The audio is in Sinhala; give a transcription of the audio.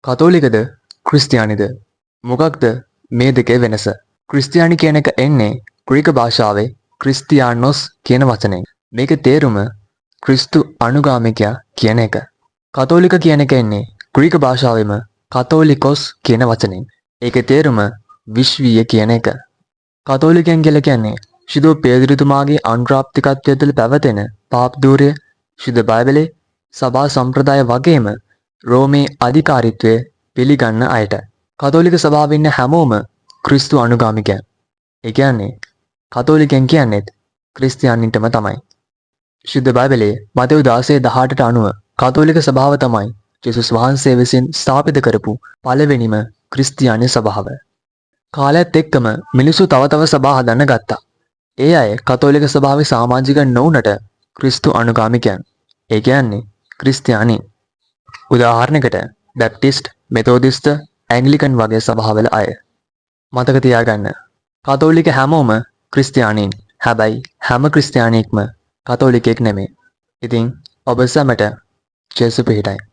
කතෝලිකද ක්‍රිස්තියානිද, මොකක්ද මේ දෙකේ වෙනස? ක්‍රිස්තියානි කියන එක එන්නේ ග්‍රීක භාෂාවේ ක්‍රිස්තියානොස් කියන වචනයෙන්. මේකේ තේරුම ක්‍රිස්තු අනුගාමිකයා කියන එක. කතෝලික කියන එක එන්නේ ග්‍රීක භාෂාවෙම කතෝලිකොස් කියන වචනයෙන්. ඒකේ තේරුම විශ්වීය කියන එක. කතෝලිකයන් කියලා කියන්නේ ශුද්ධ පේදුරුතුමාගේ අනුප්‍රාප්තිකත්වය තුළ පැවතෙන පාප්දූරය, ශුද්ධ බයිබලේ, සභා සම්ප්‍රදාය වගේම රෝමේ අධිකාරීත්වය පිළිගන්න අයට. කතෝලික සභාවේ ඉන්න හැමෝම ක්‍රිස්තු අනුගාමිකයන්. ඒ කියන්නේ කතෝලිකයන් කියන්නේත් ක්‍රිස්තියානින්ටම තමයි. ශුද්ධ බයිබලයේ මතෙව් 16:18ට අනුව කතෝලික සභාව තමයි ජේසුස් වහන්සේ විසින් ස්ථාපිත කරපු පළවෙනිම ක්‍රිස්තියානි සභාව. කාලයත් එක්කම මිනිස්සු තව තව සභා හදන්න ගත්තා. ඒ අය කතෝලික සභාවේ සමාජිකයන් නොවුනට ක්‍රිස්තු අනුගාමිකයන්. ඒ කියන්නේ ක්‍රිස්තියානි. උදාහරණයකට බැප්ටිස්ට්, මෙතෝදිස්ත, ඇන්ග්ලිකන් වගේ සභාවල අය. මතක තියාගන්න, කතෝලික හැමෝම ක්‍රිස්තියානීන්. හැබැයි හැම ක්‍රිස්තියානියෙක්ම කතෝලිකයෙක් නෙමෙයි. ඉතින් ඔබ සැමට ජේසු පිහිටයි.